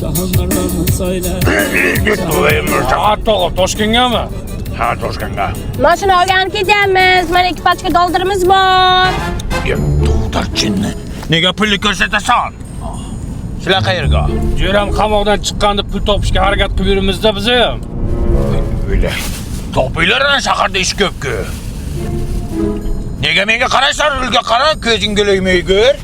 Shohimardonni soylar. Ha, tog'a, Toshkentgami? Ha, Toshkentga. Mashina olgani ketyapmiz. Mana 2 pachka dollarimiz bor. To'xtarchinni. Nega pulni ko'rsatasan? Sizlar qayerga? Jo'ram qamoqdan chiqqanda pul topishga harakat qilib yuribmiz-da biz ham. O'yla. Topinglar ana shaharda ish ko'p-ku. Nega menga qaraysan? Rulga qara, ko'zingga ilmay ko'r.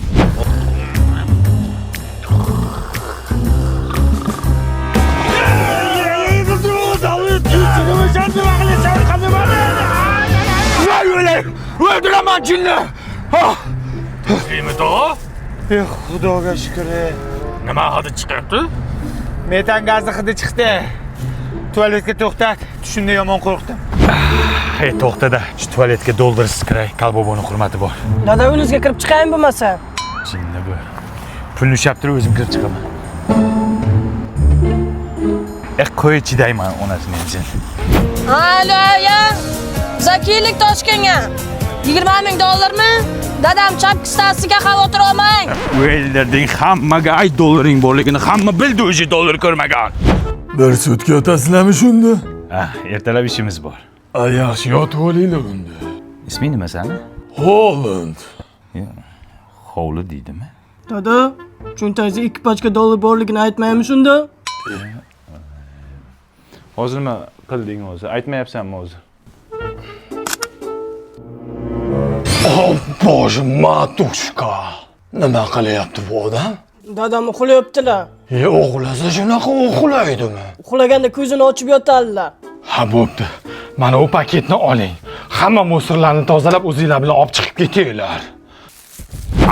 O'ldiraman jinni! Nima tog'a? Xudoga shukr. Nima hidi chiqyapti? Metan gazi hidi chiqdi. Tualetga to'xtat. Tushimda yomon qo'rqdim. Hey, to'xtada. Shu tualetga doldirsiz kiray. Kalboboni hurmati bor. Dada, uyingizga kirib chiqaymi bo'lmasa? Jinni bu. Pulni ushlab turib o'zim kirib chiqaman. Qo'y chidayman onasini emsin. Alo, ya. Zakiylik Toshkentga. 20 ming dollarmi? Dadam chapkistasiga xavotir olmang. O'ldirding hammaga ay dollaring borligini hamma bildi, o'zi dollar ko'rmagan. Bir sutka yotasizlarmi shunda? Ha, ertalab ishimiz bor. Yaxshi yotib olinglar unda. Isming nima sani? Holland. Hovli deydimi? Dada, cho'ntagingizda 2 pachka dollar borligini aytmaymi shunda? Hozir nima qilding o'zi? Aytmayapsanmi o'zi? Oh, bosh matushka. Nima qilyapti bu odam? Dadam uxlayaptilar. Uxlasa shunaqa uxlaydimi? Uxlaganda ko'zini ochib yotadilar. Ha, bo'pti. Mana u paketni oling. Hamma musorlarni tozalab o'zinglar bilan olib chiqib ketinglar.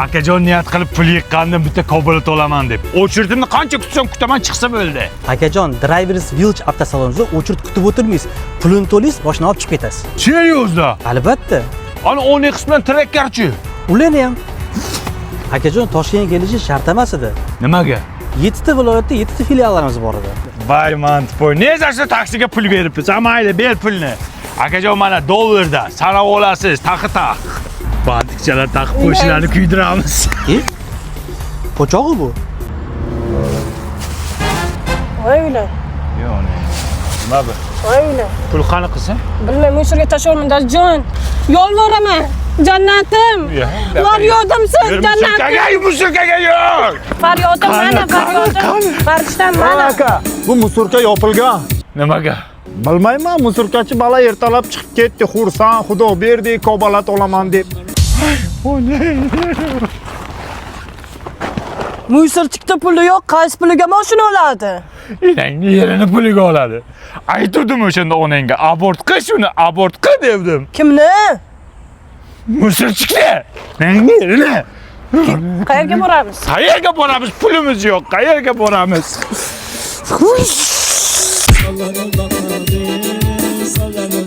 Akajon niyat qilib pul yiqqandim, bitta Cobalt olaman deb. O'chirtimni qancha kutsam kutaman, chiqsa bo'ldi. Akajon, Drivers Village avtosalonida o'chirt kutib o'tirmaysiz. Pulini to'laysiz, boshini olib chiqib ketasiz. Seriyozda? Albatta. Ana 10 bilan trekkarchi. Ularni ham. Akajon, Toshkentga kelishi shart emas edi. Nimaga? 7 ta viloyatda 7 ta filiallarimiz bor edi. Voy mantpoy. Ne shu taksiga pul beribmiz? Ha, mayli, ber pulni. Akajon, mana dollarda sanab olasiz, taqi taq. Bantikchalar taqib qo'shilarni kuydiramiz. Po'chog'i bu. Voy ular. Yo'q, nima bu? Voy ular. Pul qani qilsin? Bilmay, musorga tashlayman, dadajon. Yolvoraman. Jannatim. Faryodimsiz, jannatim. Musurkaga yur! Faryodim mana, faryodim. Farishtam mana. Aka, bu musurka yopilgan. Nimaga? Bilmayman, musurkachi bola ertalab chiqib ketdi, xursand, xudo berdi, kobalat olaman deb. Musorchikda puli yo'q, qaysi puliga mashina oladi? Enangni yerini puliga oladi. Aytuvdim o'shanda onangga, abort qil shuni, abort qil devdim. Kimni? Musurchikni. Enangni yerini. Qayerga boramiz? Qayerga boramiz? Pulimiz yo'q. Qayerga boramiz? Sallanib boqadi.